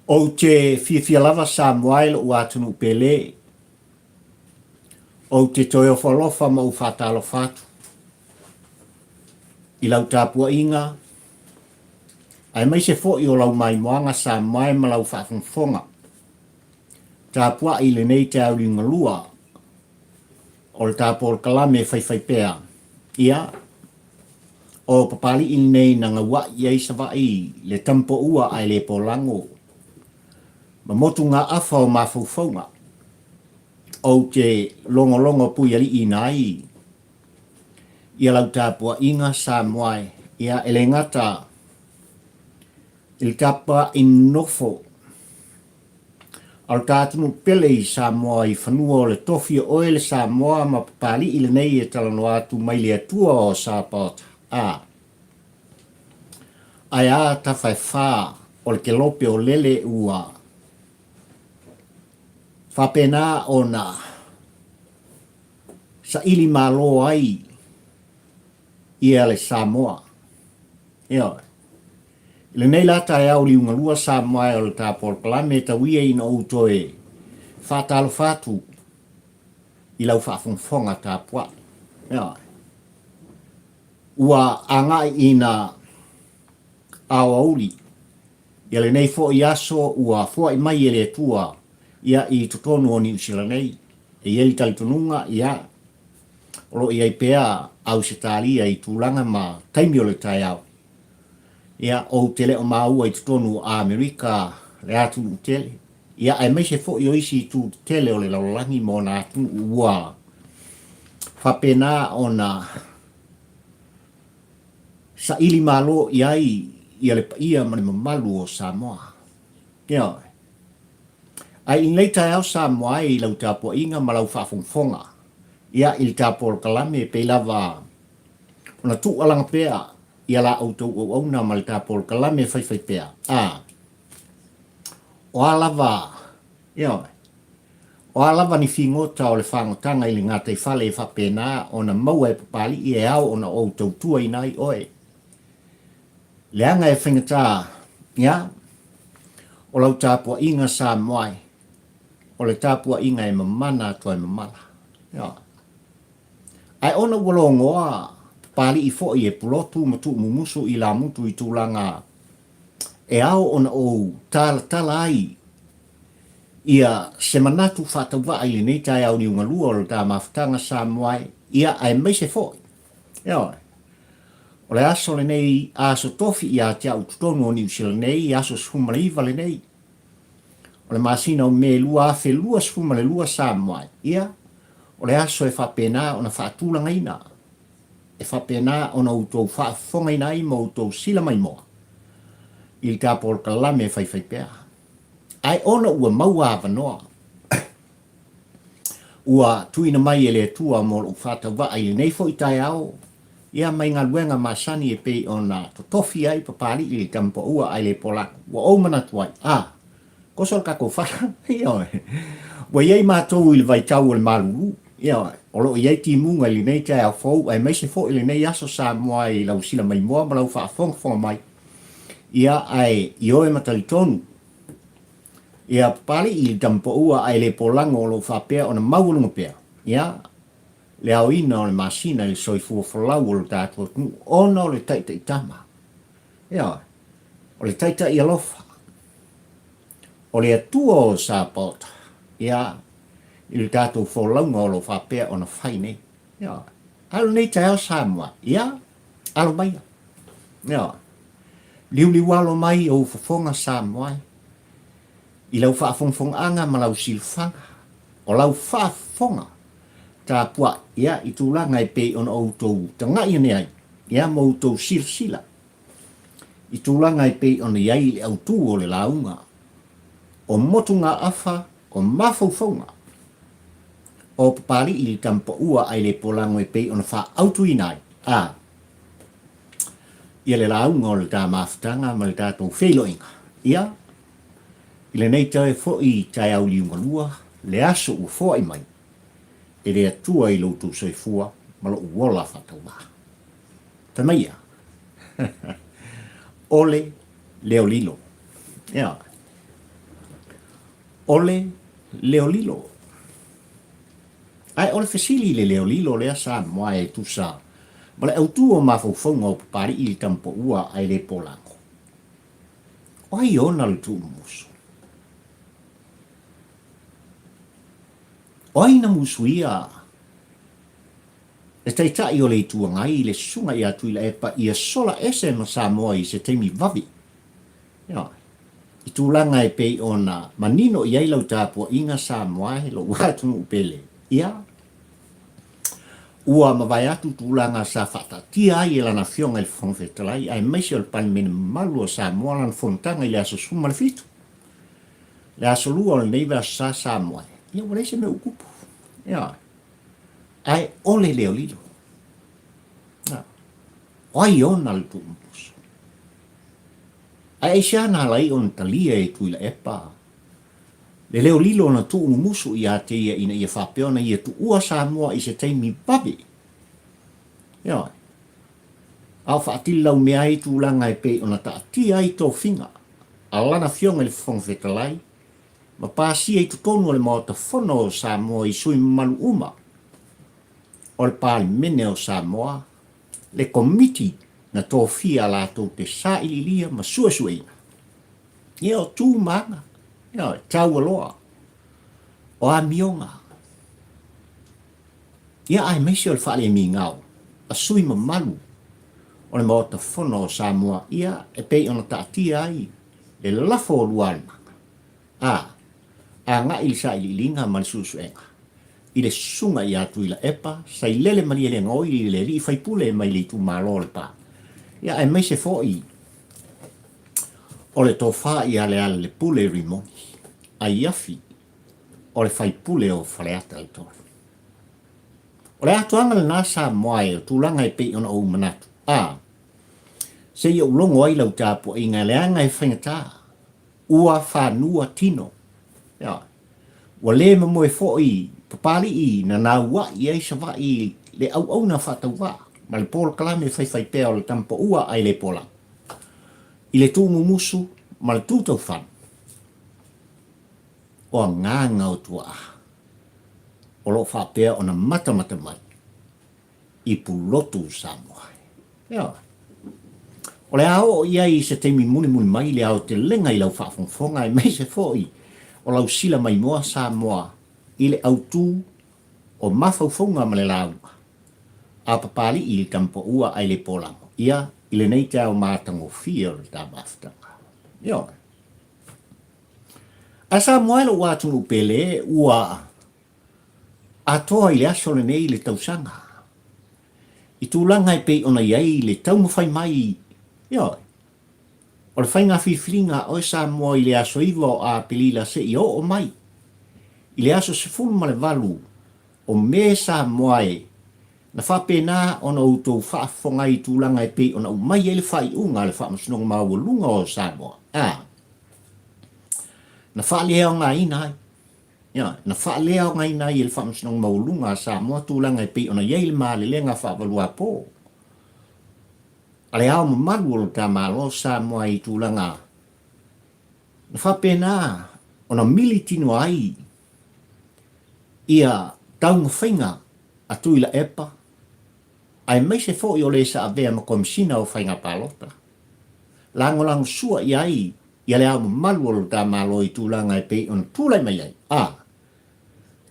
Ou te fiafia lava Samoa e lo'u atunuu pele. Ou te toe ofo alofa ma ou faatalofa atu i lau tapuaiga aemaise foi o lau maimoaga Samoa e ma lau faafogafoga tapuai i lenei taeao liugalua o le ta polokalame faifaipea. Ia, o Papali'i lenei na gaua'i i ai Savaii le tamapoua ae le polago ma motugaafa o mafaufauga. Ou te logologo puialiiina ai ia lau tapuaiga Samoa e, ia, e le gata i le tapuai nofo a o le ta atunuu pele i Samoa i fanua o le tofi o oe le Samoa ma Papali'i lenei e talanoa atu mai le Atua o Sapaota a Ae a tafa e fa o le kelope o lele ua faapena ona saili malo ai ia le Samoa. Ioe. I lenei la taeao liugalua Samoa e o le ta polokalame e tau ia ina ou toe faatalofa atu i lau faafogafoga tapuai. Ioe. Ua agai ina aoauli ia lenei foi aso ua foai mai e le Atua ia i totonu o Niu Sila nei. E i ai le talitonuga, ia, o lo o i ai pea Ausetalia i tulaga ma taimi o le taeao. Ia, ou te le o maua i totonu o Amerika le atunuu tele, ia, aemaise foi o isi itu tetele o le lalolagi ma ona atunuu ua faapena ona saili malo i ai ia le paia ma le mamalu o Samoa. Ioe. Ae i lenei taeao Samoa e i lau tapuaiga ma lau faafogafoga, ia, i le ta polokalame e pei lava ona tuualaga pea ia la outou auauna ma le ta polokalame faifaipea, a, o a lava, ioe, o a lava ni figota o le fagotaga i le gataifale e faapena ona maua e Papali'i e ao ona ou tautuaina ai oe. Leaga e faigata, ia, o lau tapuaiga Samoa e, o le tapuaiga e mamana atu ai mamala. Ioe. Ae ona ua logoa Papali'i foi e pulotu ma tuumumusu i lamutu i tulaga e ao ona ou talatala ai ia se manatu faatauvaa i lenei taeao liugalua o le ta mafutaga Samoa e, ia aemaise foi, ioe, o le aso lenei aso tofi ia te au totonu o Niu Sila nei, aso 19 lenei o le masina o Me 2022 Samoa e, ia, o le aso e faapena ona faatulagaina, e faapena ona outou faafofogaina ai ma outou sila maimoa i le ta polokalame faifaipea. Ae ona ua maua avanoa, ua tuuina mai e le Atua mo lou faatauvaa i lenei foi taeao, ia mai galuega masani e pei ona totofi ai Papali'i le tama paua ae le polaku. Ua ou manatu ai, a, koso le tatou fala, ioe, ua i ai matou i le vaitau o le malulu, ioe, o lo o i ai timuga i lenei taeao fou aemaise foi lenei aso Samoa i lau sila maimoa ma lau faafogafoga mai, ia, ae ioe ma talitonu, ia, Papali'i le tama paua ae le polago o lo o faapea ona maualuga pea, ia, le aoina o le masina i le soifua folau o lo tatou atunuu ona o le taitaitama, ioe, o le taitai alofa, o le Atua o Sapaota, ia, i le tatou folauga o lo o faapea ona fai nei. Ioe. A o lenei taeao Samoa, ia, alo maia. Ioe. Liuliualo mai ou fofoga Samoa i lau faafogafogaaga ma lau silafaga, o lau faafofoga tapuai, ia, i tulaga e pei ona outou tagai ane ai, ia, ma outou silasila i tulaga e pei ona i ai le autū o le lauga, o motugaafa, o mafaufauga, o Papali'i le tama paua ae le polago e pei ona faaautuina ai, a ia le lauga o le ta mafutaga ma le tatou feiloaiga, ia, i lenei toe foi taeao liugalua, le aso ua foai mai e le Atua i lo outou soifua ma lou ola faatauvaa. Fai mai ia, Ole leo lilo. Ioe. O le leo lilo. Ae o le fesili i le leo lilo lea Samoa e tusa ma le autu o mafaufauga o Papali'i i le Tamapoua ae le Polago. O ai ona le tuumumusu? O ai na musuia le Taitai o le Itu Agai i le Susuga ia Tuilaepa ia sola ese ma Samoa i se taimi vave? Ioe. I tulaga e pei ona manino i ai lau tapuaiga Samoa e lou atunuu pele, ia, ua mavae atu tulaga sa faataatia ai e Lana Afioga i le Fofoga Fetalai aemaise o le Palemene mamalu o Samoa lana fonotaga i le aso 17, le aso Lua o lenei vaiaso sa Samoa, ia ua leai se mea ua tupu. Ioe. Ae o le leo lilo. O ai ona le tuumusu? Ae aisea na ala ai ona talia e Tuilaepa le leo lilo na tuumumusu ia te ia ina ia faapea ona ia tuua Samoa i se taimi vave? Ioe. A o faatililaumea ai tulaga e pei ona taatia ai tofiga a Lana Afioga i le Fofoga Fetalai ma pasia i totonu o le Maota Fono o Samoa i sui mamalu uma o le Palemene o Samoa, le Komiti na tofia latou te sailiilia ma suesueina. Ia o tu ma aga, ioe, taua loa, o amioga, ia aemaise o le faalemigao a sui mamalu o le Maota Fono o Samoa, ia e pei ona taatia ai le lafo o lualemaga, a agai i le sailiiliga ma le suesuega i le susuga ia Tuilaepa Sailele Malielegaoi i le alii faipule mai le itumalo o Lepa, ia aemaise foi o le tofa ia Lealailepule Rimoni Aiafi o le faipule o Faleata 3. O le atoaga lena Samoa e o tulaga e pei ona ou manatu, a seia ou logo ai lau tapuaiga leaga e faigata ua fanua tino. Ioe. Ua le mamoe foi Papali'i na naua'i ai Savaii le auauna faatauvaa ma le polokalame faifaipea o le Tamapaua ae le Polau i le tuumumusu ma le tutaufanu o agaga o tuaa o lo o faapea ona matamata mai i Pulotu, Samoa. Ioe. O le a oo i ai i se taimi mulimuli mai le aotelega i lau faafogafoga aemaise foi o lau sila maimoa Samoa i le autu o mafaufauga ma le lauga a Papali'i i le Tamapaua ae le Polago ia i lenei taeao matagofie o le ta mafutaga. Ioe. Ae Samoa e lou atunuu pele ua atoa i le aso lenei le tausaga i tulaga e pei ona i ai le taumafai mai, ioe, o le faiga filifiliga a oe Samoa i le aso 9 o Aperila seia oo mai i le aso 18 o Me Samoa e na faapena ona outou faafofoga ai i tulaga e pei ona aumai ai le faaiuga a le Faamasinoga Maualuga o Samoa, a na faaleaogaina ai. Ioe, na faaleaogaina ai e le Faamasinoga Maualuga a Samoa tulaga e pei ona i ai le malelega faavaluapo a le Ao Mamalu o lo ta Malo Samoa i tulaga na faapena ona mili tino ai ia taumafaiga a Tuilaepa aemaise foi o le sa avea ma Komesina o Faiga Palota, lagolagosua i ai ia le Ao Mamalu o lo ta Malo i tulaga e pei ona tulai mai ai, a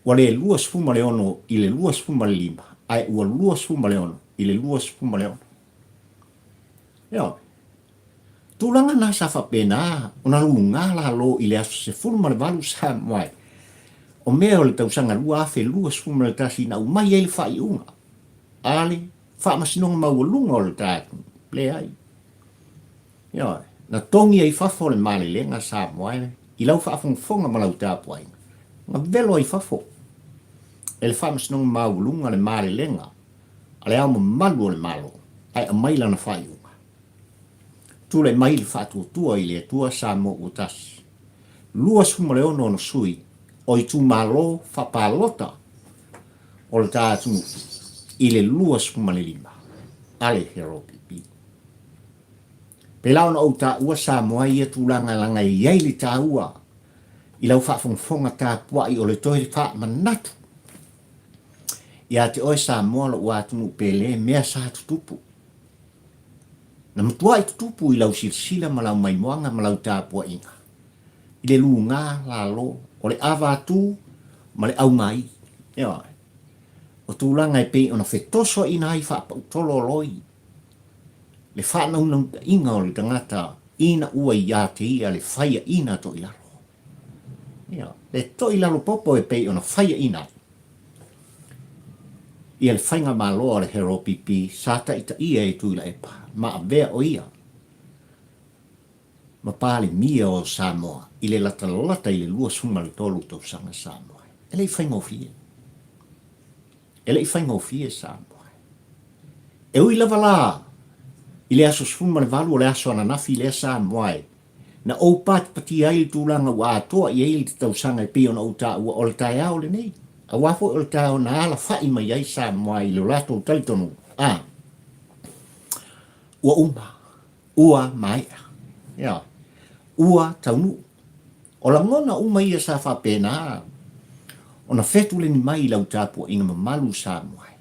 ua le 26 i le 25, ae ua 26 i le 26. Ioe. Tulaga na sa faapena ona luga lalo i le aso 18 Samoa o Me o le tausaga 2021 na aumai ai le faaiuga a le Faamasinoga Maualuga o le ta atunuu. Leai. Ioe, na togi ai fafo le malelega Samoa i lau faafogafoga ma lau tapuaiga. Na velo ai fafo e le Faamasinoga Maualuga le malelega a le Ao Mamalu o le Malo ae aumai lana faaiuga. Tulai mai le faatuatua i le Atua Samoa ua tasi. 26 ona sui o itumalo faapalota o le ta atunuu i le 25 a le HRPP. Pēlā ona ou taua Samoa i ia tulaga leaga e i ai le taua. I lau faafogafoga tapuai o le toe faamanatu ia te oe Samoa lou atunuu pele mea sa tutupu. Na matuai tutupu i lau silasila ma lau maimoaga ma lau tapuaiga i le luga lalo o le ava atu ma le augaī. Ioe. O tulaga e pei ona fetosoaina ai faapautololoi le faanaunautaiga o le tagata ina ua ia te ia le faiaina toilalo. Ioe. Le toilalo popo e pei ona faiaina ai ia le faigamalo a le HRPP sa taitaia e Tuilaepa ma avea o ia ma Palemia o Samoa i le latalata i le 23 tausaga Samoa. E le i faigofie. E le i faigofie Samoa. E ui lava la i le aso 18 o le aso ananafi lea Samoa e na ou patipatia ai le tulaga ua atoa i ai le tausaga e pei ona ou taua o le taeao lenei, aua foi o le taeao na alafa'i mai ai Samoa i lo latou talitonuga, a, ua uma, ua maea, ioe, ua taunuu. O lagona uma ia sa faapena ona fetuleni mai i lau tapuaiga mamalu Samoa e.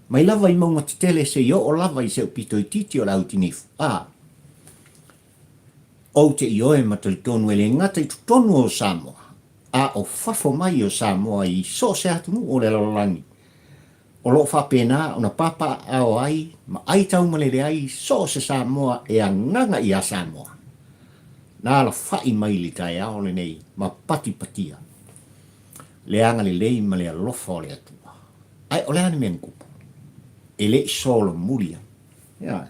Mai lava i mauga tetele seia oo lava i se'u pito itiiti o le autinifu, a, ou te ioe ma talitonu e le gata i totonu o Samoa, a o fafo mai o Samoa i so o se atunuu o le lalolagi, o lo o faapena ona papaaao ai ma aitaumalele ai so o se Samoa e agaga iā Samoa, na alafa'i mai i le taeao lenei ma patipatia le agalelei ma le alofa o le Atua. Ae o le a le mea na tupu? E le i solomuli ai. Ioe.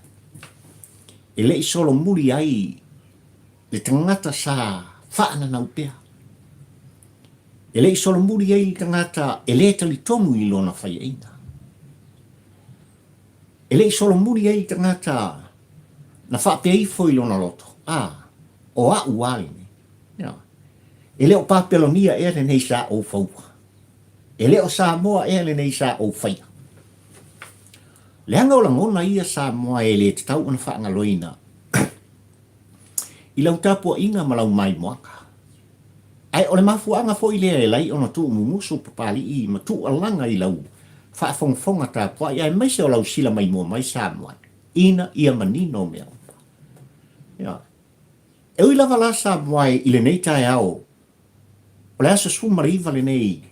E le i solomuli ai le tagata sa faananau pea. E le i solomuli ai le tagata e le talitonu i lona faiaina. E le i solomuli ai le tagata na faapea ifo i lona loto, A, o a'u a lenei. Ioe. E le o Papelonia ea lenei sa ou faua. E le o Samoa ea lenei sa ou faia. Leaga o lagona ia Samoa e le tatau ona faagaloina i lau tapuaiga ma lau maimoaga. Ae o le mafuaaga foi lea e lai ona tuumumusu Papalii ma tuualaga i lau faafogafoga tapuai aemaise o lau sila maimoa mai Samoa ina ia manino mea uma. Ioe. E ui lava la Samoa i lenei taeao o le aso 19 lenei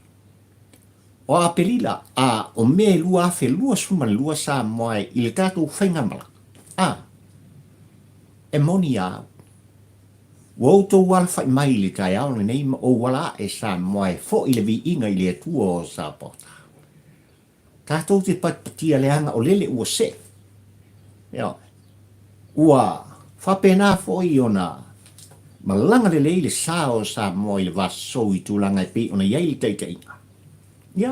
o Aperila a o Me 2022 Samoa i le tatou faigamalaga, a e moni a au, ua outou alafa'i mai i le taeao lenei ma ou ala a'e Samoa e fo'i le viiga i le Atua o Sapaota. Tatou te patipatia leaga o lele ua see. Ioe. Ua faapena foi ona malaga lelei le sa o Samoa i le vasosou i tulaga e pei ona i ai le taitaiga. Ia,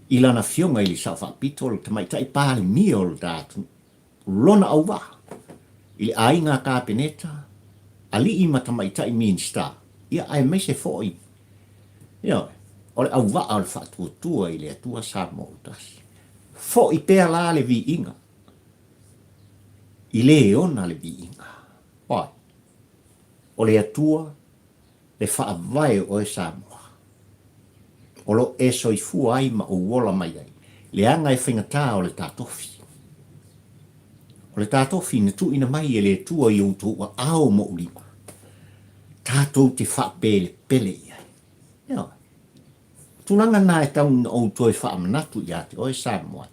i lana afioga i le Sao Faapito, le Tamaitai Palemia o le ta atunuu, lona auvaa i le aiga Kapeneta, alii ma tamaitai Minisita, ia aemaise foi, ioe, o le auvaa o le faatuatua i le Atua Samoa ua tasi. Foi pea la le viiga i le ona le viiga. Oi, o le Atua le faavae o oe Samoa. O lo o e soifua ai ma ou ola mai ai, leaga e faigata o le ta tofi. O le ta tofi na tuuina mai e le Atua i outou aao ma ou lima, tatou te faapelepele i ai. Ioe. O tulaga na e tau ina ou toe faamanatu ia te oe Samoa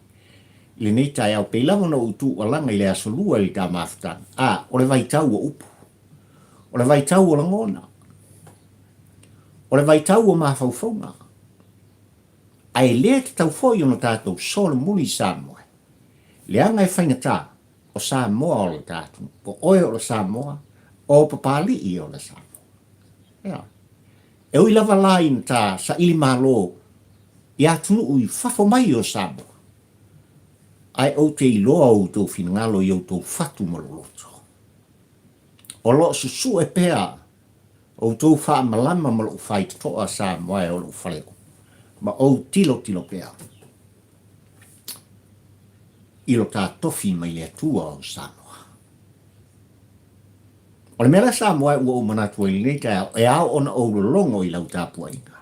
i lenei taeao, pei lava ona ou tuualaga i le Aso Lua i le ta mafutaga, a, o le vaitau o upu. O le vaitau o lagona. O le vaitau o mafaufauga. Ae le tatau foi ona tatou solomuli i Samoa, leaga e faigata o Samoa o le ta atunuu, o oe o le Samoa, o Papalii o le Samoa. Ioe. E ui lava la ina ta saili malo i atunuu i fafo mai o Samoa, ae ou te iloa outou finagalo i outou fatu ma loloto. O lo o susue pea outou faamalama ma lou faitotoa Samoa e o lou faleo'o, ma ou tilotilo pea i lo ta tofi mai le Atua o Samoa. O le mea lea Samoa ua ou manatu ai i lenei taeao, e ao ona ou lologo i lau tapuaiga.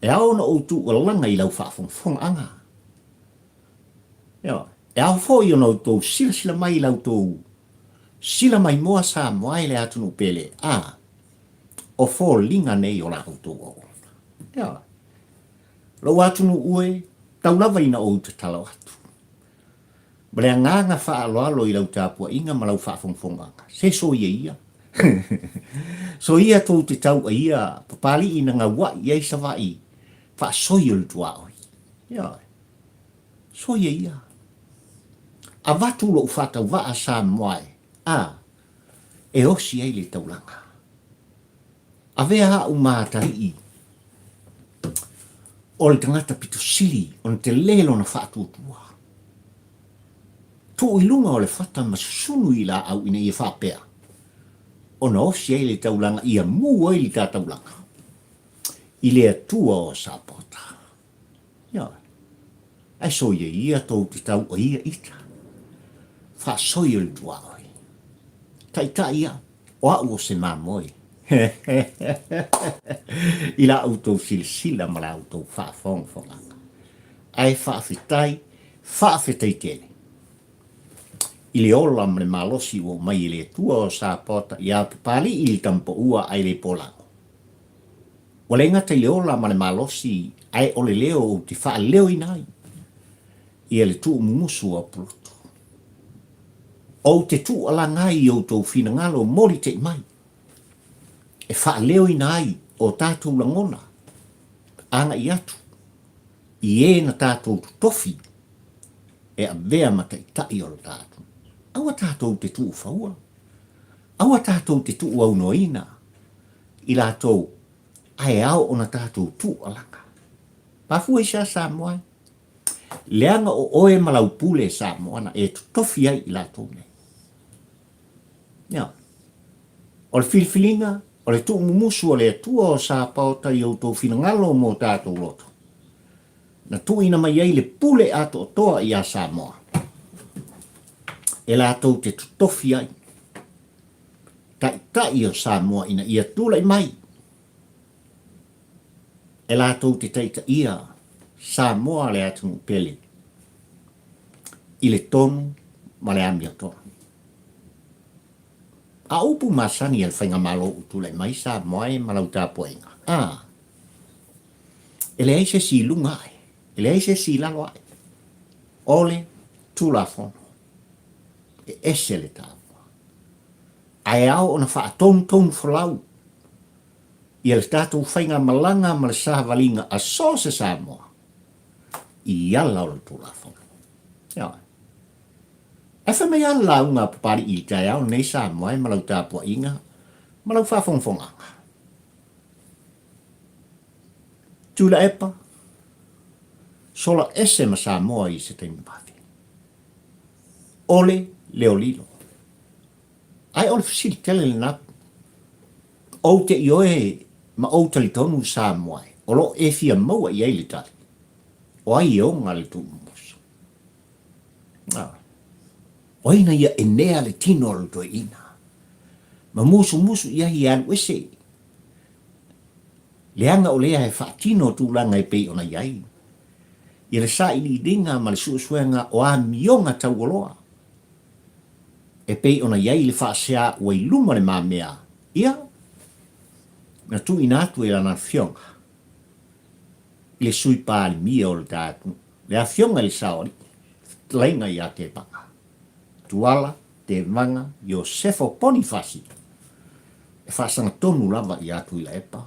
E ao ona ou tuualaga i lau faafogafogaaga. Ioe. E ao foi ona outou silasila mai i la outou sila maimoa Samoa i le atunuu pele, a, o foliga nei o la outou auauna. Ioe. Lou atunuu e, tau lava ina ou tatalo atu. Ma le agaga faaaloalo i lau tapuaiga ma lau faafogafogaga, se soia ia. Soia tou te tauaia Papalii na gaua'i i ai Savaii faasoi o le tuaoi. Ioe. Soia ia. Avatu lou faatauvaa Samoa e, a, e osi ai le taulaga. Avea a'u ma atalii o le tagata pito sili ona tele lona faatuatua. Tuu i luga o le fata ma susunu i laau ina ia faapea ona osi ai le taulaga ia mu ai le ta taulaga i le Atua o Sapota. Ioe. Ae soia ia tou te tauaia ita. Faasoi o le tuaoi. Taitai ia, o au o se mamoe. I la outou silasila ma la outou faafogafogaga. Ae faafetai, faafetai tele i le ola ma le malosi ua aumai e le Atua o Sapota ia Papalii i le Tamapaua ae le Polago. Ua le gata i le ola ma le malosi ae o le leo ou te faaleoina ai ia le tuumumusu o Apuloto. Ou te tuualaga ai i outou finagalo moli te i mai e faaleoina ai o tatou lagona agai atu i e na tatou totofi e avea ma taitai o lo ta atunuu. Aua tatou te tuufaua, aua tatou te tuuaunoaina i latou ae ao ona tatou tuualaga. Mafua i se a Samoa e? Leaga o oe ma lau pule Samoa na e totofi ai i latou nei. Ia. O le filifiliga, o le tuumumusu o le Atua o Sapaota i outou finagalo mo tatou loto, na tuuina mai ai le pule atoatoa iā Samoa, e latou te totofi ai Taitai o Samoa ina ia tulai mai e latou te taitaia Samoa le atunuu pele i le tonu ma le amiotonu. A upu masani a le Faigamalo ua tulai mai Samoa e ma lau tapuaiga, a, e leai se isi i luga ae, e leai se isi i lalo ae, o le Tulafono. E ese le taua. Ae ao ona faatonutonu folau ia le tatou faigamalaga ma le savaliga a so se Samoa i ala o le Tulafono. Ioe. Ae fai mai lava le lauga a Papalii i le taeao lenei Samoa e ma lau tapuaiga ma lau faafogafogaga. Tuilaepa, sola ese ma Samoa i se taimi vave. O le leolilo. Ae o le fesili tele lena, ou te ioe ma ou talitonu Samoa e, o lo o e fia maua i ai le tali, o ai e oga le tuumumusu? A, o ai na ia enea le tino o le toeaina, ma musumusu i ai e alu ese, leaga o lea e faatino tulaga e pei ona i ai, i le sailiiliga ma le suesuega o amioga taualoa, e pei ona i ai le faasea ua i luma le mamea, ia, na tuuina atu e lana afioga i le Sui Palemia o le ta atunuu, le Afioga i le Saoalii, fetalaiga ia Tevaga, Tuala Tevaga Iosefo Ponifasi, e faasagatonu lava ia Tuilaepa,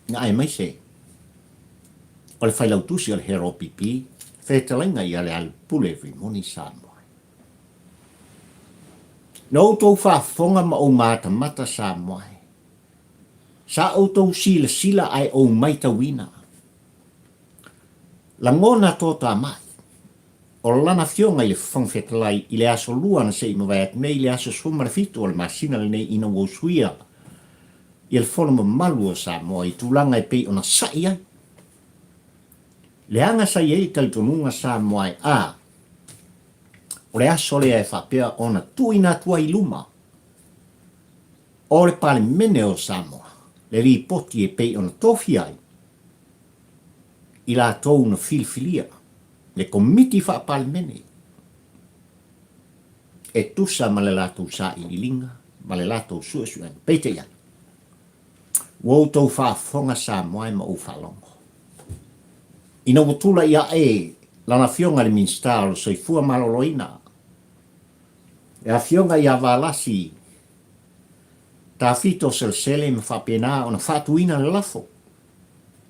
na aemaise o le Failautusi o le HRPP, fetalaiga ia Lealupule Rimoni Samoa. Na outou faafofoga ma ou matamata Samoa e. Sa outou silasila ae ou maitauina. Lagona toatamai o lana afioga i le Fofoga Fetalai i le aso Lua na se i mavae atu nei i le aso 17 o le masina lenei ina ua usuia ia le fono mamalu o Samoa i tulaga e pei ona sa'i ai leaga sa i ai le talitonuga Samoa e a o le aso lea e faapea ona tuuina atu ai i luma. o le Palemene o Samoa le lipoti e pei ona tofia ai i latou na filifilia le Komiti Faa-Palemene e tusa ma le latou sailiiliga ma le latou suesuega. Peitai ane, ua outou faafofoga Samoa e ma ou faalogo, ina ua tulai ae lana Afioga i le Minisita o le Soifua Maloloina, le Afioga ia Valasi Tafito Selesele ma faapena ona faatuina le lafo,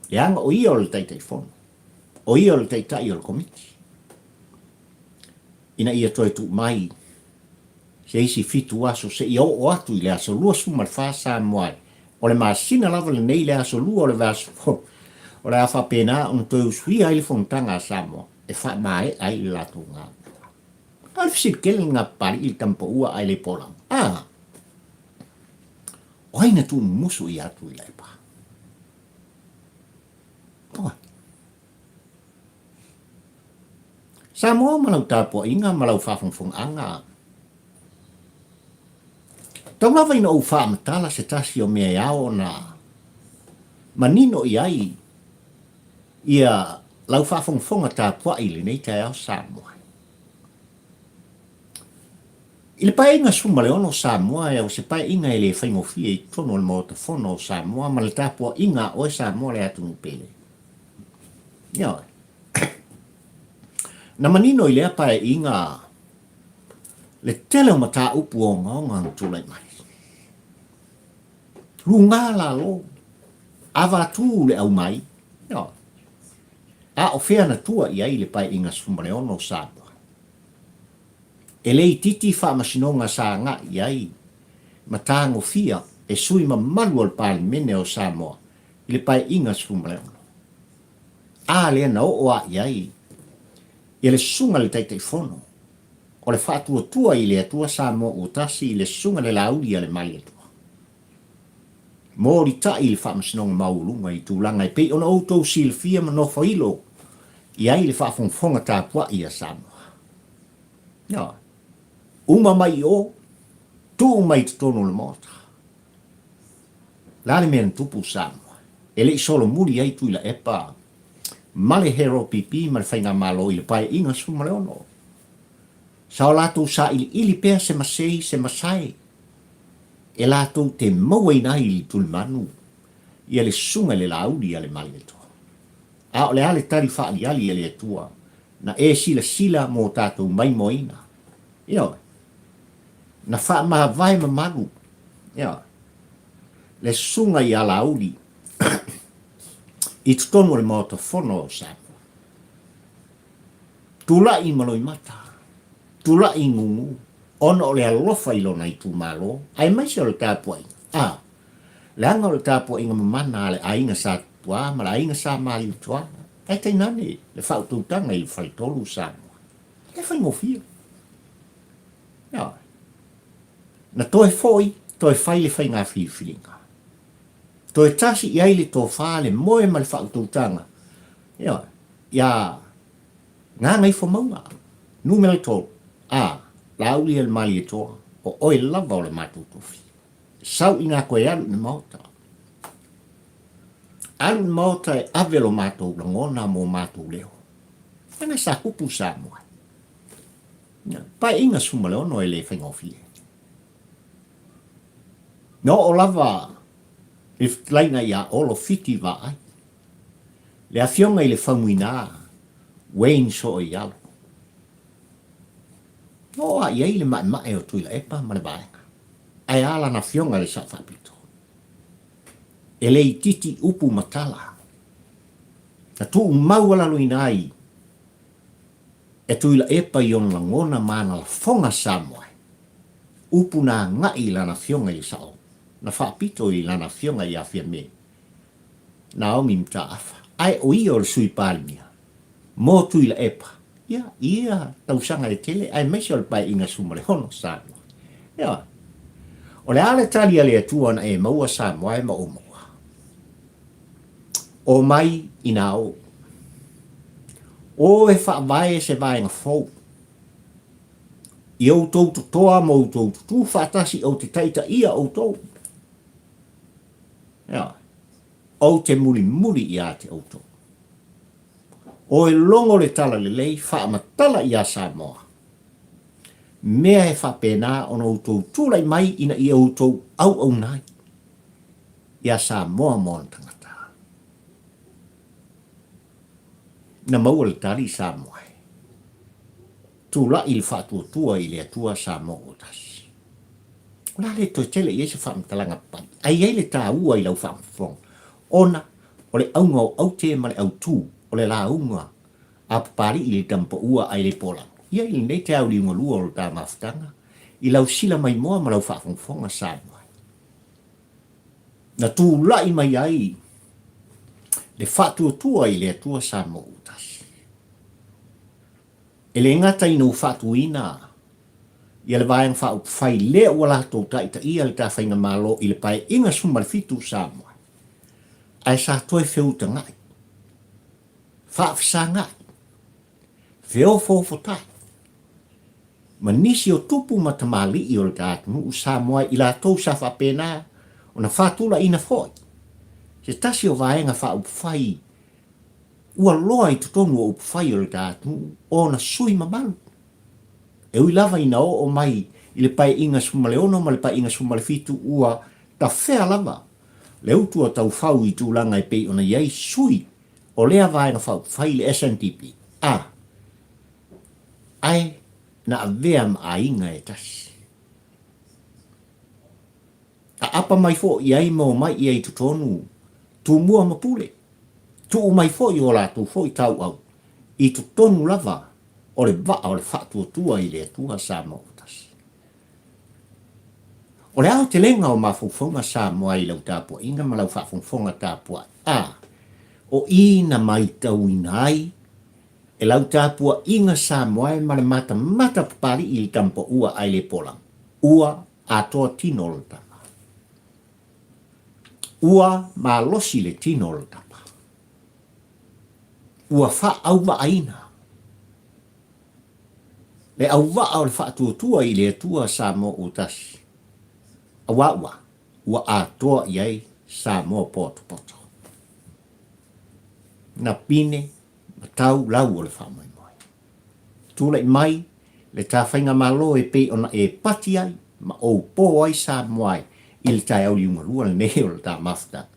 leaga o ia o le Taitaifono, o ia o le Taitai o le Komiti, ina ia toe tuu mai se isi fitu aso seia oo atu i le aso 24 Samoa o le masina lava lenei le aso 2 o le vaiaso fou, o le a faapena ona toe usuia ai le Fonotaga a Samoa e faamaea ai le latou galuega. A o le fesili tele lena Papalii le tama paua ae le polaga. A! O ai na tuumumusu ia Tuilaepa? O ai? Samoa ma lau tapuaiga ma lau faafogafogaaga. Tau lava ina ou faamatala se tasi o mea e ao ona manino i ai ia lau faafogafoga tapuai i lenei taeao Samoa. I le Paeaiga 16 o Samoa, o se paeaiga e le faigofie i totonu o le Maota Fono o Samoa ma le tapuaiga a oe Samoa le atunuu pele. Ioe. Na manino i lea paeaiga le tele o mataupu ogaoga na tulai mai. Luga lalo, avatu le aumai, ioe. A o fea na tua i ai le Paeaiga 16 o Samoa? E le itiiti faamasinoga sa agai i ai ma tagofia e sui mamalu o le Palemene o Samoa i le Paeaiga 16. A lea na oo a i ai ia le Susuga i le Taitaifono o le Faatuatua i le Atua Samoa ua Tasi i le Susuga i le Laauli a le Malietoa. Molitai i le Faamasinoga Maualuga i tulaga e pei ona outou silafia ma nofoilo i ai le faafogafoga tapuai a Samoa. Ioe. Uma mai i o, tuu mai i totonu o le Maota. O le a le mea na tupu Samoa? E le i solomuli ai Tuilaepa ma le HRPP ma le Faigamalo i le Paeaiga 16. Sa o latou sailiili pea se masei, se masae e latou te mauaina ai i le tulimanu ia le susuga i le Laauli a le Malietoa. A o le a le tali faaliali a le Atua na e silasila mo tatou maimoaina? Ioe. Na faamavae mamalu, ioe, le susuga ia Laauli i totonu o le Maota Fono o Samoa. Tulai ma loimata, tulai gugu, ona o le alofa i lona itumalo, aemaise o le tapuaiga, a, leaga o le tapuaiga mamana a le aiga Sa Tutuā ma le aiga Sa Maliutuā, ae tainane le faautautaga i le faletolu o Samoa. E faigofie. Ioe. Na toe foi, toe fai le faiga filifiliga. Toe tasi i ai le tofa, le moe ma le faautautaga, ioe, iā Gagaifomauga, numera 3, a, Laauli e le Malietoa, o oe lava o le matou tofi. Sau inā koe alu i le maota. Alu i le maota e ave lo matou lagona mo matou leo. Leaga sa kupu Samoa. Paeaiga 16 e le faigofie. Na oo lava le fetalaiga ia Olo Fiti Vaai. Le afioga i le Faumuina Wayne Sooialo. Na oo lava i ai le maemae o Tuilaepa ma le vaega. Ae a lana afioga i le Sao Faapito? E le itiiti upu ma tala. Na tuumaualaloina ai e Tuilaepa i ona lagona ma ana lafoga Samoa, upu na agai i lana afioga i le Sao, na faapito i lana afioga ia Fiame Naomi Mataafa, ae o ia o le Sui Palemia mo Tuilaepa, ia, i ia tausaga e tele aemaise o le Paeaiga 16 Samoa. Ioe. O le a le tali a le Atua na e maua Samoa e ma ou maua? O mai inā ou. O e faavae se vaega fou. I outou totoa ma outou tutū faatasi ou te taitaia outou. Ioe. Ou te mulimuli iā te outou. Oe logo le talalelei faamatala iā Samoa. Mea e faapena ona outou tulai mai ina ia outou auauna ai iā Samoa ma ona tagata. Na maua le tali i Samoa e tulai le faatuatua i le Atua Samoa ua tasi. O le a le toe tele i ai se faamatalaga papali, ae i ai le taua i lau faafofoga, ona o le auga o aute ma le autū o le lauga a Papali'i i le tamapaua ae le polaga. Ia i lenei taeao liugalua o le ta mafutaga, i lau sila maimoa ma lau faafogafoga Samoa. Na tulai mai ai le faatuatua i le Atua Samoa ua tasi. E le gata ina ua faatuina ia le Vaega Faaupufai lea ua latou taitaia le ta Faigamalo i le Paeaiga 17 Samoa, ae sa toe feutaga'i, faafesaga'i, feofoofota'i ma nisi o tupu ma tamalii o le ta atunuu Samoa i latou sa faapena ona faatulaiina foi se tasi o Vaega Faaupufai ua loa i totonu o upufai o le ta atunuu ona sui mamalu. E ui lava ina oo mai i le Paeaiga 16 ma le Paeaiga 17 ua tafea lava le utu a taufau i tulaga e pei ona i ai sui o lea vaega faaupufai i le SNDP, a, ae na avea ma aiga e tasi. Aapa mai foi i ai ma omai ia i totonu Tumua ma Pule. Tuu mai foi o latou foi tauau i totonu lava o le vaa o le faatuatua i le Atua Samoa ua tasi. O le aotelega o mafaufauga Samoa i lau tapuaiga ma lau faafogafoga tapuai, a o i na maitauina ai e lau tapuaiga Samoa ma le matamata papalii i le tamapaua ae le polaga, ua atoa tino o le tama. Ua malosi le tino o le tama. Ua faaauvaaina le auvaa o le faatuatua i le Atua Samoa ua tasi, auā ua, ua atoa i ai Samoa potopoto. Na pine ma tau lau o le faamoemoe. Tulai mai le ta faigamalo e pei ona e pati ai ma ou po ai Samoa i le taeao liugalua lenei o le ta mafutaga.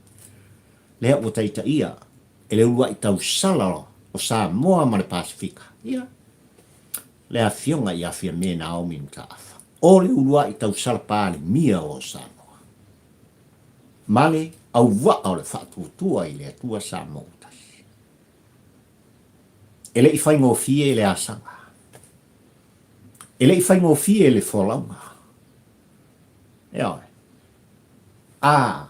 Lea ua taitaia e le uluai tausala o Samoa ma le Pasefika, ia, le Afioga ia Fiame Naomi Mataafa, o le uluai tausala Palemia o Samoa, ma le auvaa o le faatuatua i le Atua Samoa ua tasi. E le i faigofie le asaga. E le i faigofie le folauga. Ioe. A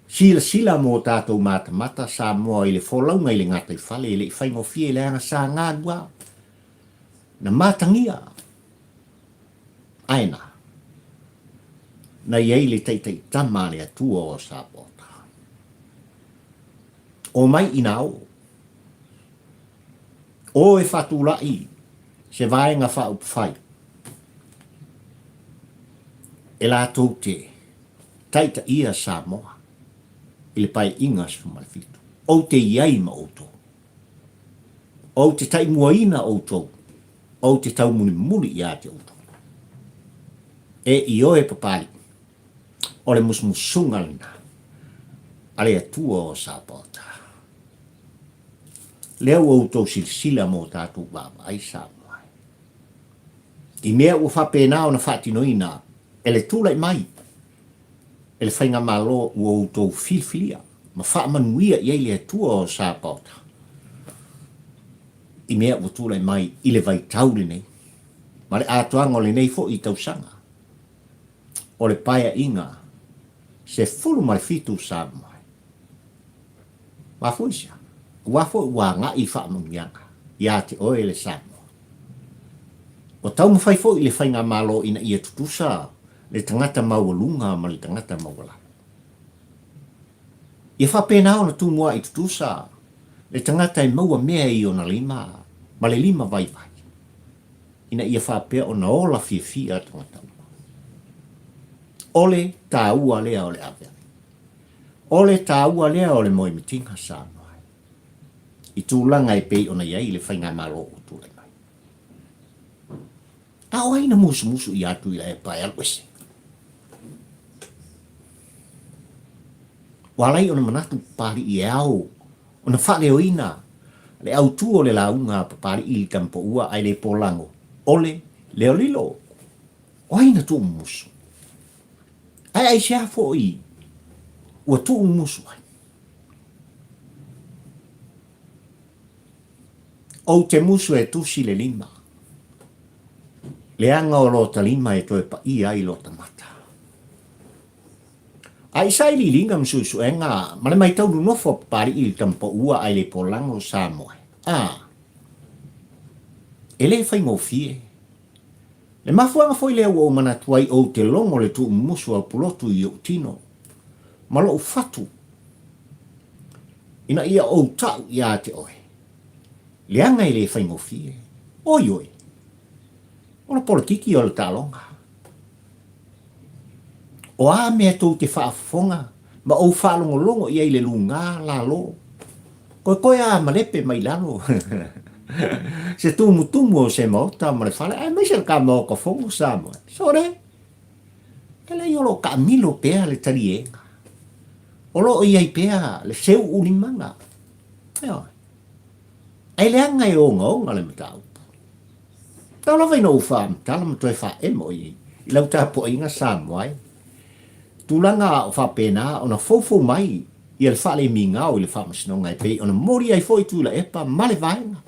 silasila mo tatou matamata Samoa i le folauga i le gataifale, e le i faigofie leaga sa galua na matagia. Ae na, na i ai le taitaitama a le Atua o Sapota. Omai ina o. O e faatulai se vaega faaupufai e latou te taitaia Samoa i le Paeaiga 17. Ou te i ai ma outou. Ou te taimuaina outou. Ou te taumulimuli ia te outou. E ioe Papalii. O le musumusuga lena a le Atua o Sapaota. Lea ua outou silasila mo tatou vaavaai Samoa. I mea ua faapena ona faatinoina e le tulai mai e le Faigamalo ua outou filifilia ma faamanuia i ai le Atua o Sapaota i mea ua tulai mai i le vaitau lenei ma le atoaga o lenei foi tausaga. o le Paeaiga 17 Samoa. Mafua i se a? Aua foi ua agai i faamanuiaga ia te oe le Samoa. Ua taumafai foi le Faigamalo ina ia tutusa le tagata maualuga ma le tagata maualalo. Ia faapena ona tumua'i tutusa le tagata e maua mea i ona lima ma le lima vaivai. ina ia faapea ona ola fiafia tagata uma. O le taua lea o le aveave. O le taua lea o le moemitiga Samoa i tulaga e pei ona i ai le Faigamalo ua tulai mai. A o ai na musumusu ia Tuilaepa e alu ese? Ua ala ai ona manatu Papalii e ao ona faaleoina le autu o le lauga a Papalii i le Tamapoua ae le polago o le leolilo. O ai na tuumumusu? Ae aisea foi ua tuumumusu ai? Ou te musu e tusi le lima, leaga o lota lima e toe paia ai lota mata. A i sailiiliga ma suesuega ma le matau nonofo a Papalii i le tamapaua ae le polago o Samoa, a, e le faigofie. Le mafuaaga foi lea ua ou manatu ai ou te logo le tuumumusu a Pulotu i ou tino ma lou fatu ina ia ou tau ia te oe, leaga e le faigofie. Oi oi, o le polokiki o le taaloga. O a mea tou te faafofoga ma ou faalogologo i ai i le luga, lalo, koekoe a malepe mai lalo se tumutumu o se maota ma le fale, aemaise le ka maota fono Samoa. Sole, e leai o lo o taamilo pea le taliega. O lo o i ai pea le seuulimaga. Ioe. Ae leaga e ogaoga le mataupu. Tau lava ina ou faamatala ma toe faaemo i i lau tapuaiga Samoa e. Tulaga o faapena ona foufou mai ia le faalemigao i le Faamasinoga e pei ona moli ai foi Tuilaepa ma le Vaega.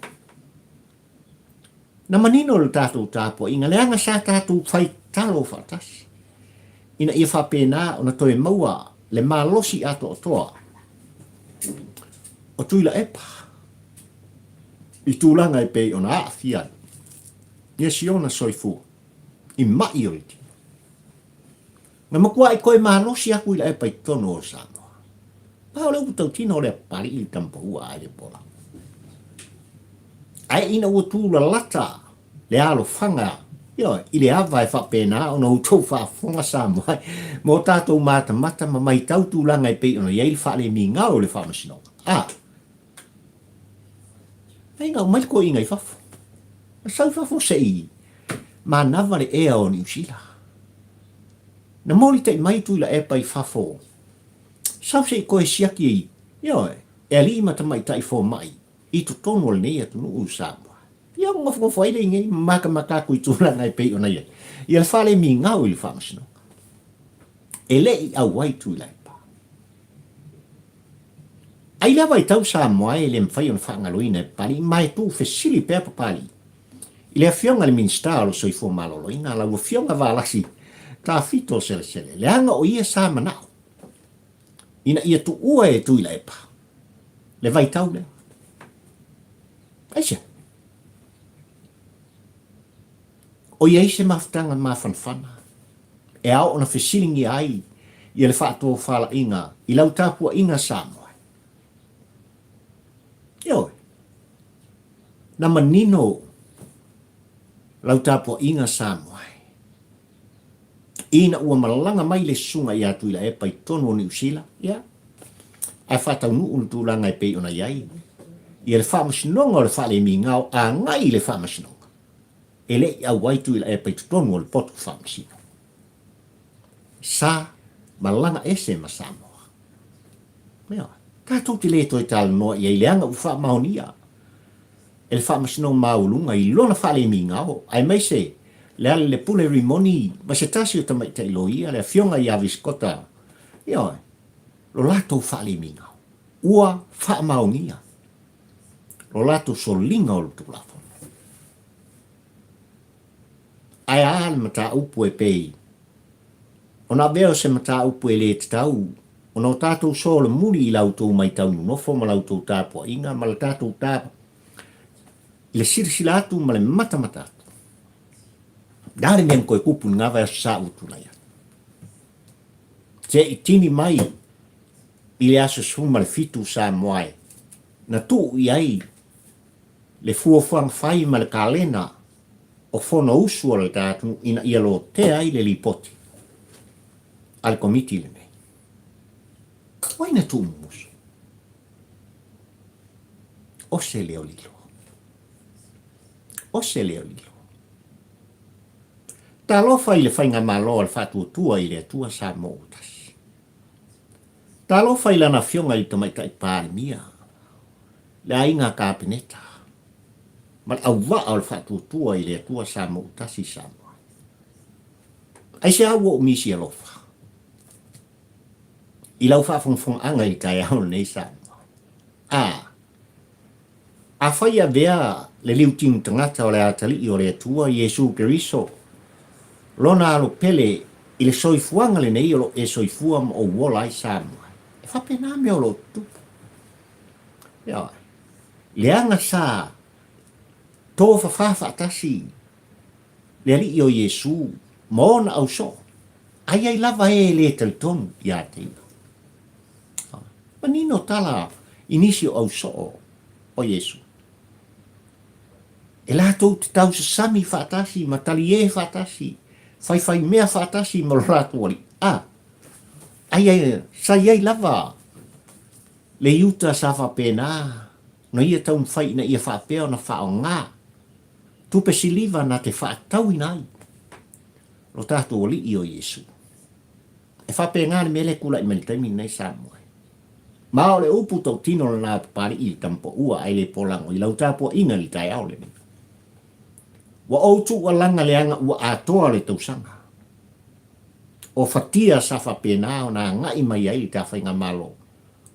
Na manino le tatou tapuaiga leaga sa tatou fai talo faatasi ina ia faapena ona toe maua le malosi atoatoa o Tuilaepa i tulaga e pei ona aafia ai ia si ona soifua i maʻi o le tino. Na matuai toe malosi aku i Laepa i totonu o Samoa. Ma o le upu tautino o le Papalii le tamapaua a Lepola. Ae ina ua tulalata le alofaga ioe, i le ava e faapena ona outou faafofoga Samoa ma o tatou matamata ma maitau tulaga e pei ona i ai le faalemigao i le Faamasinoga. A, ai na aumai le toeaina i fafo. Na sau i fafo se i manava le ea o Niu Sila. Na molitai mai Tuilaepa i fafo, sau se i toe siaki ai, ioe, e alii ma tamaitai fomai i totonu o lenei atunuu i Samoa. Ia ona nofonofo ai lea i nei ma matamata atu i tulaga e pei ona i ai ia le faalemigao i le Faamasinoga. E le i auai Tuilaepa. Ai lava i tau Samoa e le mafai ona faagaloina e Papalii ma e tuufesili pea Papalii i le Afioga i le Minisita o le Soifua Maloloina, lau Afioga Valasi Tafito Selesele, leaga o ia sa manao ina ia tuua e Tuilaepa le vaitau lea. Aisea? O i ai se mafutaga mafanafana e ao ona fesiligia ai ia le faatofalaiga i lau tapuaiga Samoa. Ioe, na manino lau tapuaiga Samoa ina ua malaga mai le susuga ia Tuilaepa i totonu o Niu Sila, ia, ae faataunuu le tulaga e pei ona i ai ia le faamasinoga o le faalemigao agai i le faamasinoga. E le i auai Tuilaepa i totonu o le potu faamasino. Sa malaga ese ma Samoa. Ioe. Tatou te le toe talanoa i ai leaga ua faamaonia e le Faamasinoga Maualuga i lona faalemigao, aemaise Lealailepule Rimoni ma se tasi o tamaitai loia, le Afioga ia Visikota, ioe, lo latou faalemigao. Ua faamaonia lo latou soliga o le Tulafono. Ae a le mataupu e pei ona avea o se mataupu e le tatau ona o tatou solomuli i la outou matau nonofo ma la outou tapuaiga ma la tatou ta i le silasila atu ma le matamata atu. Le a le mea na toe tupu i lena vaiaso sa ua tulai atu? Se i tini mai i le aso 17 Samoa e na tuu i ai le fuafuaga fai ma le kalena o Fonousu a le ta atunuu ina ia lotea ai le lipoti a le Komiti lenei. O ai na tuumumusu? O se leo lilo. O se leo lilo. Talofa i le Faigamalo a le Faatuatua i le Atua Samoa ua tasi. Talofa i lana Afioga i le Tamaitai Palemia, le Aiga Kapeneta, ma le auvaa o le Faatuatua i le Atua Samoa ua tasi Samoa. Aisea ua ou misi alofa i lau faafogafogaaga i le taeao lenei Samoa? A, Afai e avea le liutinu tagata o le Atalii o le Atua, Iesu Keriso, Lona alo pele i le soifuaga lenei o lo o e soifua ma ou ola ai Samoa, e faapena mea o lo o tutupu. Ioe. Leaga sa tofafa faatasi le Alii o Iesu ma ona ausoo, ai ai lava e le talitonu ia te ia. Manino tala i nisi o ausoo o Iesu. E latou te tausasami faatasi ma taliē faatasi, faifaimea faatasi ma lo latou Alii. A, ai ai, sa i ai lava le Iuta sa faapena ona ia taumafai ina ia faapea ona faaaoga tupe siliva na te faatauina ai lo tatou Alii o Iesu. E faapena le mea lea e tulai mai i le taimi lenei Samoa. Ma o le upu tautino lena a Papalii i le tamapaua ae le polago i lau tapuaiga i le taeao lenei. Ua ou tuualaga leaga ua atoa le tausaga. O fatia sa faapena ona agai mai ai le ta faigamalo,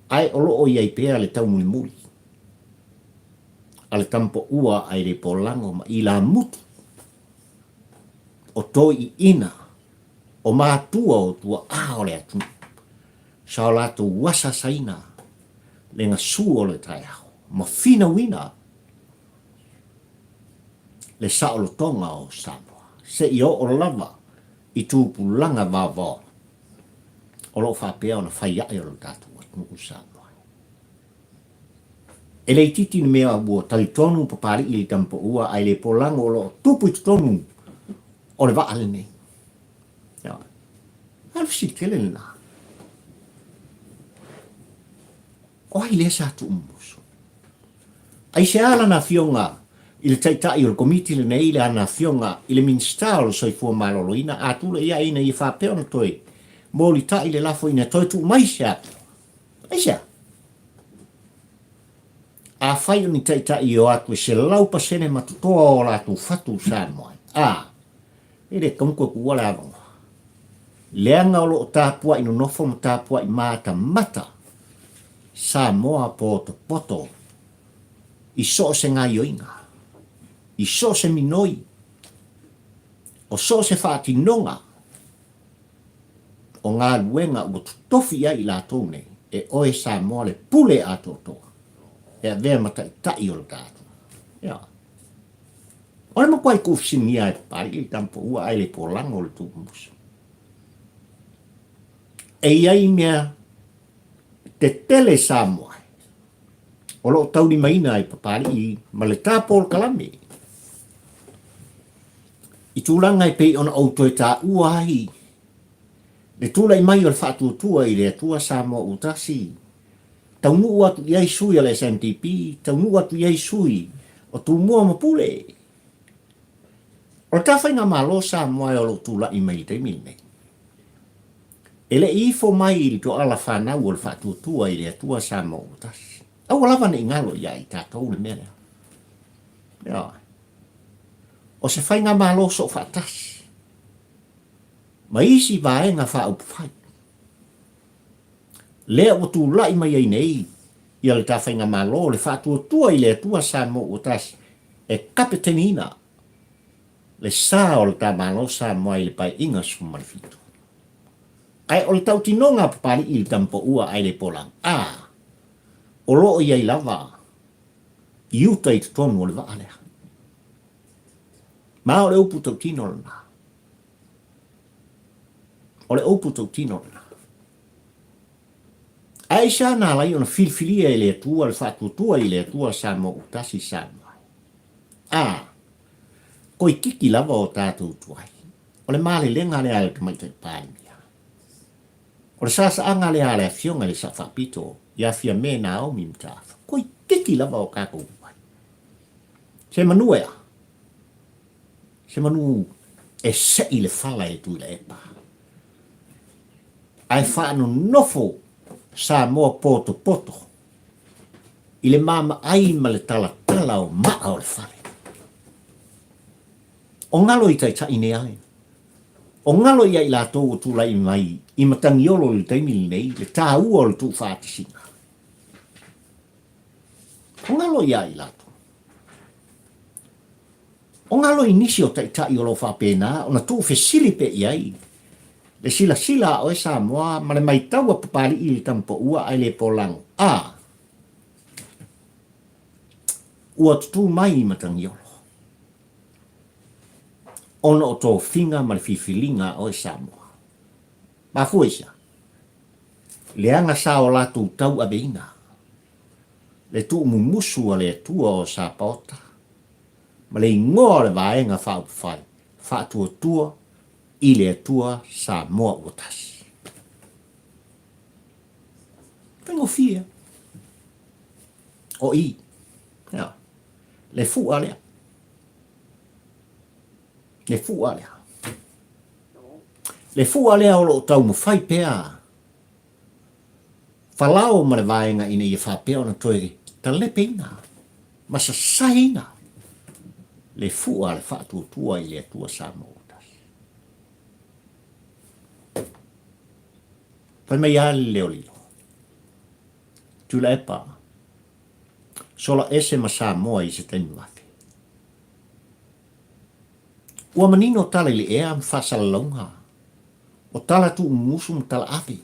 ae o lo o i ai pea le taumulimuli a le tamapaua ae le polago ma ilamutu o toiina o matua o tuaa o le atunuu, sa o latou asaasaina le gasu o le taeao ma finauina le saolotoga o Samoa seia oo lava i tupulaga vaovao o lo o faapea ona fai ae o le tatou atunuu Samoa. E le itiiti le mea ua talitonu Papalii i le tamapaua ae le polago o lo o tupu i totonu o le vaa lenei. A o le fesili tele lena. O ai lea sa tuumumusu? Aisea lana afioga i le taitai o le komiti lenei, lana afioga i le Minisita o le Soifua Maloloina, a tulai ae ina ia faapea ona toe molitai le lafo ina toe tuu mai se avanoa? Aisea? Afai o ni taitai e o atu e 100% ma totoa o latou fatu Samoa ai, a, e le tatau ona toe tuua le avanoa. Leaga o lo o tapuai nonofo ma tapuai matamata Samoa potopoto i so o se gaioiga, i so o se minoi, o so o se faatinoga o galuega ua totofi i ai i latou nei, e oe Samoa le pule atoatoa e avea ma taitai o le ta atunuu. Ia. O le makuai tuufesiligia e Papalii le tamapaua ae le polago le tuumusu. E i ai mea tetele Samoa o lo o taulimaina e Papalii ma le ta polokalame i tulaga e pei ona ou toe taua ai le tulai mai o le faatuatua i le Atua Samoa ua tasi, taunuu atu i ai sui a le SNDP, taunuu atu i ai sui o Tumua ma Pule. O le ta faigamalo Samoa o lo o tulai mai i le taimi lenei, e le i ifo mai i le toala fanau o le faatuatua i le Atua Samoa ua tasi. Aua lava ne i galo ia i tatou le mea lea. Ioe. O se faigamalo soofaatasi ma isi vaega faaupufai lea ua tulai mai ai nei ia le ta faigamalo le faatuatua i le Atua Samoa ua tasi e kapeteniina le sa o le ta Malo Samoa i le Paeaiga 17. Ae o le tautinoga a Papalii i le tamapaua ae le polaga, a, o lo o i ai lava i uta i totonu o le vaa lea. Ma o le upu tautino lena. O le upu tautino lena. Ae aisea na ala ai ona filifilia e le Atua le faatuatua i le Atua Samoa ua tasi Samoa ai? A, koikiki lava o tatou tuai. O le malelega lea a le Tamaitai Palemia. O le saasaaga lea a le Afioga i le Sao Faapito ia Fiame Naomi Mataafa, toeitiiti lava o tatou vai. Se manu e a? Se manu e sei le fala e Tuilaepa. Ae faanonofo Samoa potopoto i le maamaai ma le talatala o maa o le fale. O galo i taitai nei ai. O galo ia i latou ua tulai mai i Matagiolo i le taimi lenei le taua o le tuufaatasiga. O galo ia i latou. O galo i nisi o taitai o lo o faapena ona tuufesili pea i ai le silasila a oe Samoa ma le maitau a Papalii i le Tamapaua ae le Polago a ua tutū mai i Matagiolo ona o tofiga ma le filifiliga a oe Samoa. Mafua i se a? Leaga sa o latou tauaveina le tuumumusu a le Atua o Sapaota ma le igoa o le Vaega Faaupufai Faatuatua i le Atua Samoa ua Tasi. Faigofie. O i. Ia. Le fua lea. Le fua lea. Le fua lea o lo o taumafai pea Falao ma le vaega ina ia faapea ona toe talepeina ma sasaeina le fua a le faatuatua i le Atua Samoa ua tasi. Fai mai lava le leo lilo. Tuilaepa, sola ese ma Samoa i se taimi vave. Ua manino tala i le ea ma faasalalauga o tala tuumumusu ma tala ave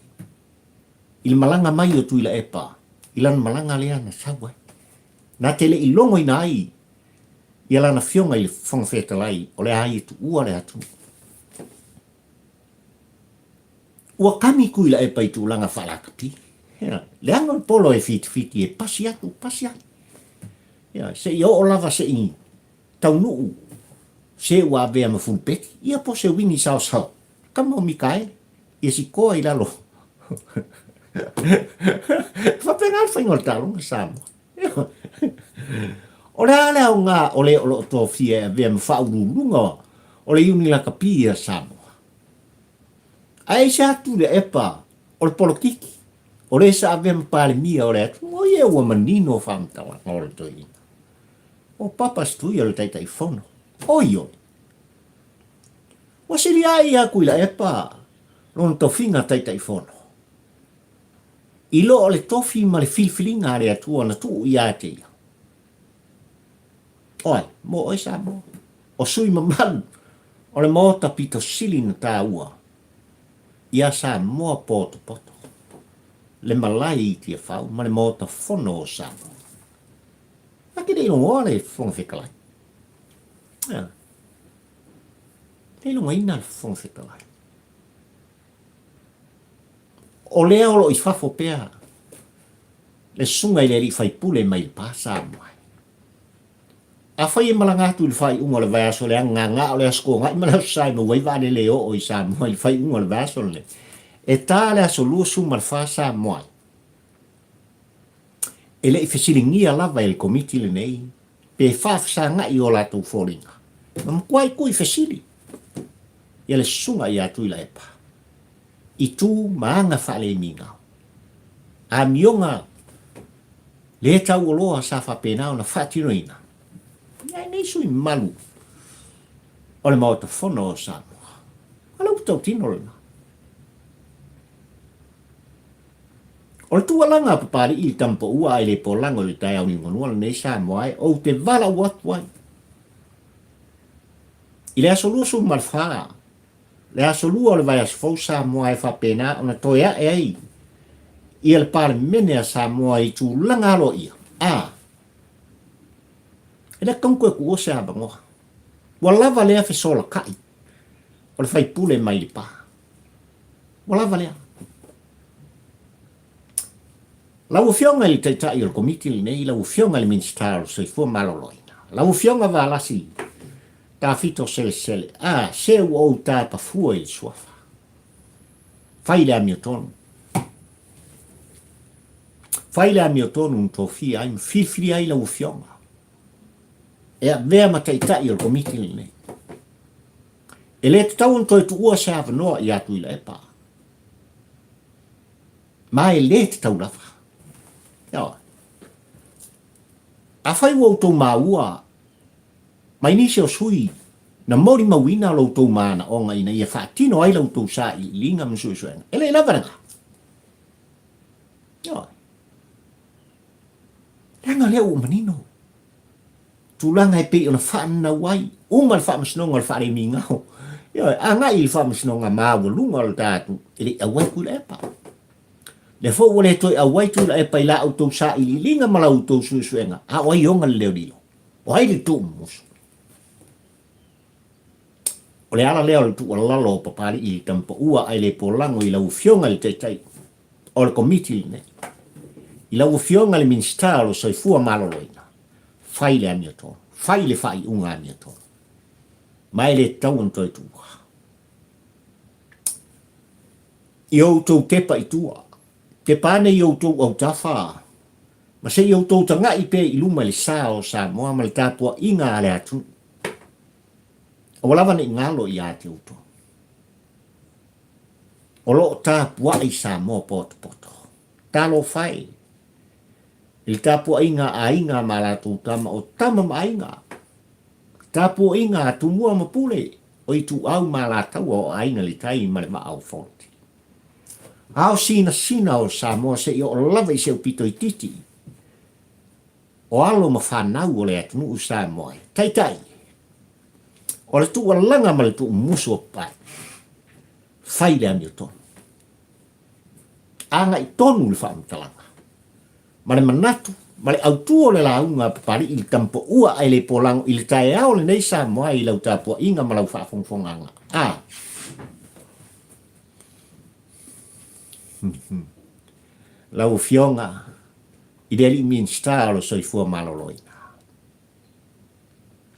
i le malaga mai o Tuilaepa i lana malaga lea na sau ai. Na te le i logoina ai ia lana afioga i le Fofoga Fetalai o le a ia tuua le atunuu. Ua kami Tuilaepa i tulaga faalakapi. Ia, leaga o le polo e fitifiti e pasi atu, pasi atu. Ia, se i oo lava se i taunuu se ua avea ma fulupeti, ia po o se uini saosao, tama o Mikaele, ia sikoa i lalo. E faapena le faiga o le taaloga Samoa. O le a le aoga o le o lo o tofia e avea ma faauluuluga o le Iuni Lakapi a Samoa? Ae aisea atu le epa o le polokiki o le sa avea ma Palemia o le atunuu? O ia ua manino faamatalaga o le toeaina. O Papa Setui o le Taitaifono. Oi oi! Ua siliaʻi ia Tuilaepa lona tofiga Taitaifono i lo o le tofi ma le filifiliga a le Atua na tuu ia te ia. O ai, mo oe Samoa, o sui mamalu o le Maota pito sili na taua ia Samoa potopoto, le malae i Tiafau ma le Maota Fono o Samoa. Na te le i logoa le Fofoga Fetalai. Ia. Le logoina le Fofoga Fetalai. O lea o lo o i fafo pea le susuga i le alii faipule mai Lepa Samoa. Afai e malaga atu i le faaiuga o le vaiaso leaga gaga o le Aso Toonai ma le Aso Sa e maua ai vaalele e oo i Samoa i le faaiuga o le vaiaso lenei. E ta le aso 24 Samoa ai. E le i fesiligia lava e le Komiti lenei pe faafesagai o latou foliga ma matuai tui fesili ia le susuga ia Tuilaepa i tu ma aga faalemigao, amioga le tauoloa sa faapena ona faatinoina e nei sui mamalu o le Maota Fono o Samoa. O le upu tautino lena. O le tuualaga a Papalii i le tamapaua ae le polago i le taeao liugalua lenei Samoa e ou te valaau atu ai. I le aso 24, le aso 2 o le vaiaso fou Samoa e faapena ona toe ae ai ia le Palemene a Samoa i tulaga aloaia. A, e le tatau ona toe tuua se avanoa. Ua lava lea fesolata'i o le faipule mai Lepa. Ua lava lea. Lau Afioga i le Taitai o le Komiti lenei, lau Afioga i le Minisita o le Soifua Maloloina, lau Afioga Valasi Tafito Selesele, a, se ua ou tapafua i le suafa. Fai le amiotonu. Fai le amiotonu na tofia ai ma filifili ai lau Afioga e avea ma Taitai o le Komiti lenei. E le tatau ona toe tuua se avanoa ia Tuilaepa. Ma e le tatau lava. Ioe. Afai ua outou maua mai nisi o sui na molimauina lo outou manaoga ina ia faatino ai la outou sailiiliga ma suesuega, e le lava lena. Ioe. Leaga lea ua manino tulaga e pei ona faananau ai uma le faamasinoga o le faalemigao. Ioe, agai i le faamasinoga maualuga o le tatou e le i auai Tuilaepa. Lea foi ua le toe auai Tuilaepa i la outou sailiiliga ma la outou suesuega, a o ai ona le leo lilo? O ai le tuumumusu? O le ala lea o le tuualalo o Papalii i le Tamapaua ae le polago i lau Afioga i le Taitai o le Komiti lenei. I lau Afioga i le Minisita o le Soifua Maloloina, fai le amiotonu, fai le faaiuga amiotonu, ma e le tatau ona toe tuua. I outou tepa i tua, tepa ane i outou autafa ma se i outou taga'i pea i luma i le sa o Samoa ma le tapua'iga a le atunuu. Aua lava ne i galo ia te outou. O lo o tapua'i Samoa potopoto. Talofa e i le tapua'iga a aiga ma a latou tama, o tama ma aiga, tapua'iga a Tumua ma Pule, o Ituau ma Alataua, o Aiga i le Tai ma le Vaa o Fonoti. Ao sinasina o Samoa se i oo lava i se aupito itiiti o alo ma fanau o le atunuu Samoa e taitai o le tuualaga ma le tuumusu o papae, fai le amiotonu. Agai tonu le faamatalaga ma le manatu ma le autu o le lauga a Papalii i le Tamapaua ae le polago i le taeao lenei Samoa i lau tapuaiga ma lau faafogafogaaga. A. Lau Afioga i le Alii Minisita o le Soifua Maloloina,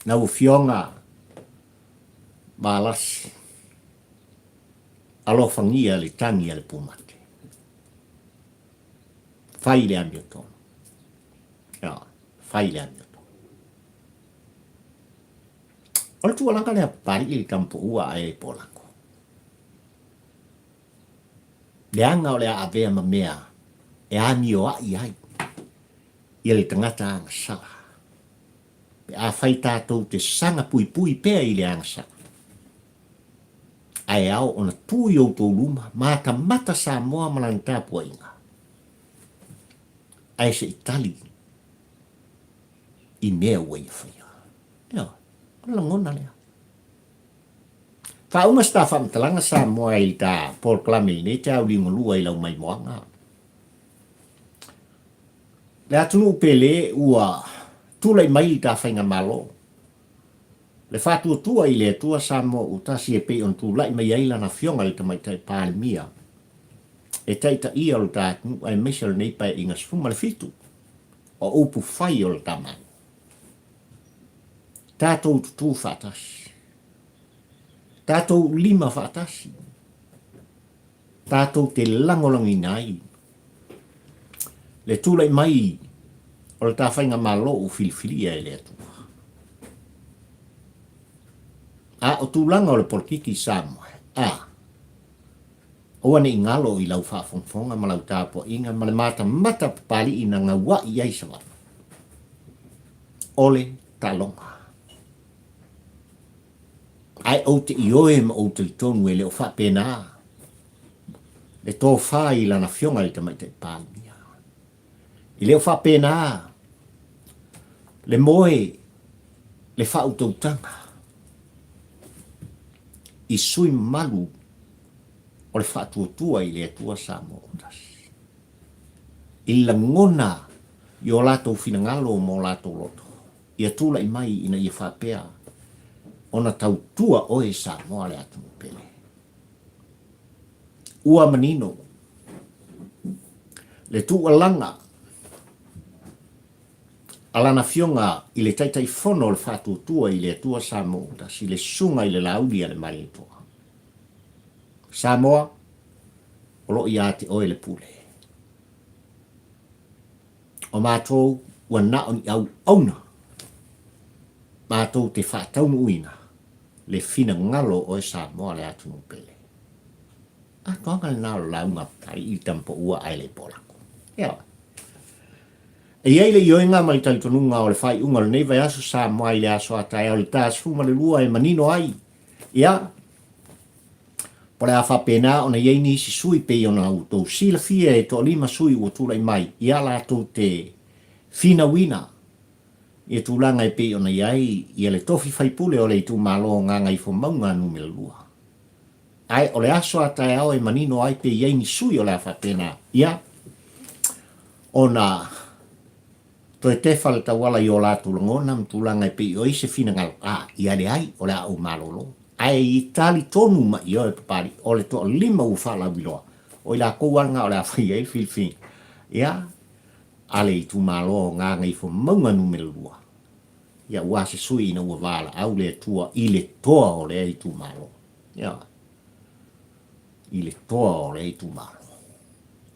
lau Afioga Valasi, alofagia le tagi a le pumate. Fai le amiotonu. Ioe, fai le amiotonu. O le tuualaga lea Papalii i le Tamapuua ae e Polako. Leaga o le a avea ma mea e amioai ai ia le tagata agasala. Pe afai tatou te saga puipui pea i le agasala, ae ao ona tu i outou luma matamata Samoa ma lana tapuaiga, ae se i tali i mea ua ia faia. Ioe, o le lagona lea. Faauma se ta faamatalaga Samoa i ta polokalame i lenei taeao liugalua i lau maimoaga. Le atunuu pele ua tulai mai i ta faigamalo. Le faatuatua i le Atua Samoa ua tasi e pei ona tulai mai ai lana Afioga i le Tamaitai Palemia e taitaia lo ta atunuu aemaise o lenei Paeaiga 17 o upu fai o le ta Malo. Tatou tutū faatasi. Tatou lima faatasi. Tatou te lagolagoina ai le tulai mai o le ta faigamalo ua filifilia e le Atua. A o tulaga o le polokiki i Samoa, a, aua ne i galo i lau faafogafoga ma lau tapuaiga ma le matamata papalii na gaua'i ai Savaii. O le taaloga. Ae ou te ioe ma ou talitonu e le o faapena le tofa i lana Afioga i le Tamaitai Palemia. E le o faapena le moe le faautautaga i sui mamalu o le faatuatua i le Atua Samoa ua tasi. I le lagona i o latou finagalo ma o latou loto, ia tulai mai ina ia faapea ona tautua oe Samoa le atunuu pele. Ua manino le tuualaga a lana Afioga i le Taitaifono o le Faatuatua i le Atua Samoa ua tasi, le Susuga i le Laauli a le Malietoa. Samoa, o lo o ia te oe le pule. O matou ua na o ni auauna matou te faataunuuina le finagalo o oe Samoa le atunuu pele. Atoaga lena o le lauga a Papalii i le tamapaua ae le polako. Ioe. E i ai le ioega ma le talitonuga o le faaiuga o lenei vaiaso Samoa i le aso a taeao i le ta 12 e manino ai, ia, po o le a faapena ona i ai nisi sui pei ona outou silafia e toalima sui ua tulai mai ia latou te finauina ia tulaga e pei ona i ai ia le tofi faipule o le itumalo o Gagaifomauga numera 2. Ae o le aso a taeao e manino ai pe i ai ni sui o le a faapena ia ona toe tefa le tauala i o latou lagona ma tulaga e pei o ai se finagalo, a ia leai, o le a ou malolo. Ae i talitonu mai ioe Papalii, o le toalima ua faalauiloa, o i lakou lava lena o le a fai ai le filifiliga ia a le itumalo o Gagaifomauga numera 2, ia aua se sui ina ua valaau le Atua i le toa o lea itumalo. Ia, i le toa o lea itumalo.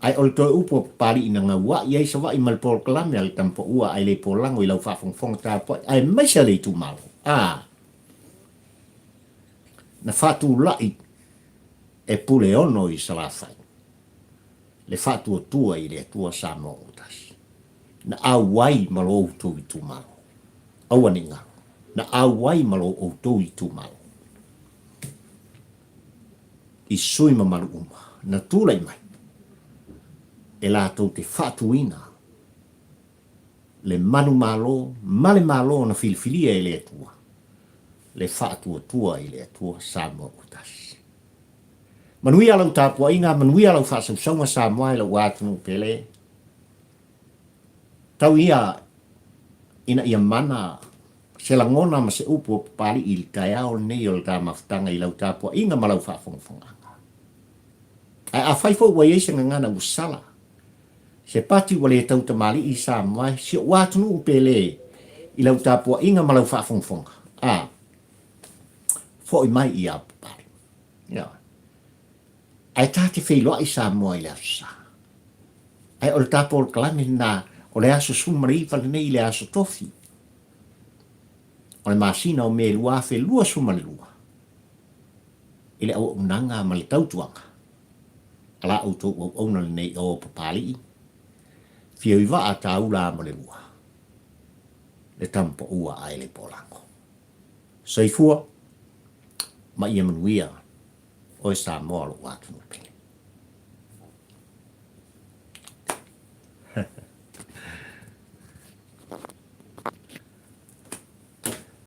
Ae o le toe upu a Papalii na gaua'i ai Savaii ma le polokalame a le Tamapaua ae le polago i lau faafogafoga tapuai aemaise a le itumalo. A! Na faatula'i e Puleono i Salafai le faatuatua i le Atua Samoa ua tasi. Na auai ma lo outou itumalo. Aua ne i galo. Na auai ma lo outou itumalo. I sui mamalu uma na tulai mai e latou te faatuina le manumalo ma le Malo na filifilia e le Atua, le faatuatua i le Atua Samoa ua tasi. Manuia lau tapuaiga, manuia lau faasausauga Samoa e lou atunuu pele. Tau ia ina ia mana se lagona ma se upu o Papalii i le taeao lenei o le ta mafutaga i lau tapuaiga ma lau faafogafogaaga. Ae afai foi ua i ai se gagana ua sala, se pati ua le tau tamalii i Samoa e si ou atunuu pe le i lau tapuaiga ma lau faafogafoga, a, foi mai ia Papalii. Ioe. Ae ta te feiloai Samoa i le Aso Sa. Ae o le ta polokalame lena o le aso 19 lenei i le aso Tofi o le masina o Me 2022 i le auaunaga ma le tautuaga a la outou auauna lenei o Papalii, Fiauivaa Taula Amolelua, le Tamapaua a Elepolago. Soifua ma ia manuia oe Samoa lou atunuu pele.